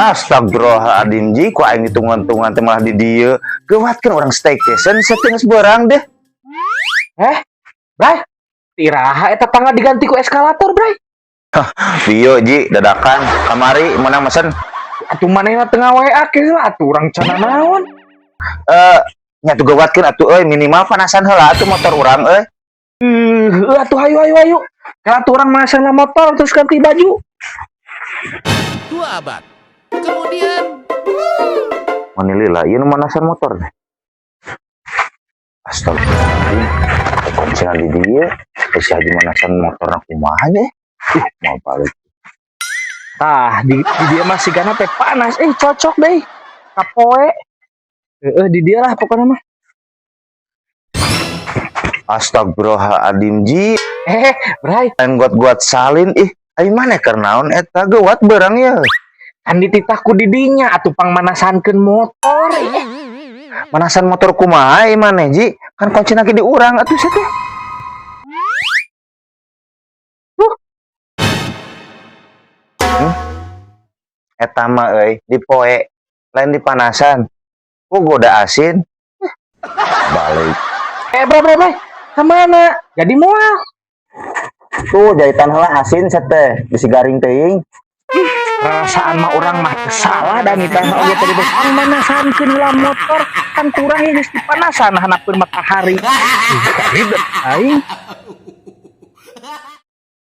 Astagfirullahaladzim, Ji, ku aing ditungguan-tungguan teh malah di dieu. Geuwatkeun urang staycation setting geus beurang deh. Eh, Bray, iraha eta tangga diganti ku eskalator, Bray? Bieu, Ji, dadakan kamari menang mesen. Atuh manehna teu nga-WA ke heula atuh urang can naon. Eh, nya tuh geuwatkeun atuh euy, minimal panasan heula atuh motor urang euy. Heuh, atuh hayu hayu hayu. Kalau atuh urang manasan motor terus ganti baju. 2 abad. Kemudian, Mani lila, ieu nu manasan motor deh. Astagfirullahaladzim, kuncinan di dieu, si Haji manasan motor kumaha nya? Ih, mau balik. Tah, di dieu mah sigana teh panas, eh cocok deh. Kapoe. Heeh, di dieu lah pokoknya mah. Astagfirullahaladzim, Ji, Eh, Bray, lain guat-guat salin ih, ayo mana keur naon eta geuwat beurang ya? Kan dititah ku didinya atuh pangmanasankeun motor. Eh. Manasan motor kumaha ieu maneh, Ji? Kan kuncina ge di urang atuh sia teh. Huh. Eta mah euy, dipoe, lain dipanasan. Ku goda asin. Eh, balik. Eh, Bray, Bray, Bray. Kemana? Jadi moal. Tuh jahitan heula asin sia teh, bisi garing teuing. Perasaan mah urang mah teu salah dan nitah mah oge tadi pangmanasankeun lah motor, kan turah geus dipanasan hanapeun matahari. Ih, ribet aing.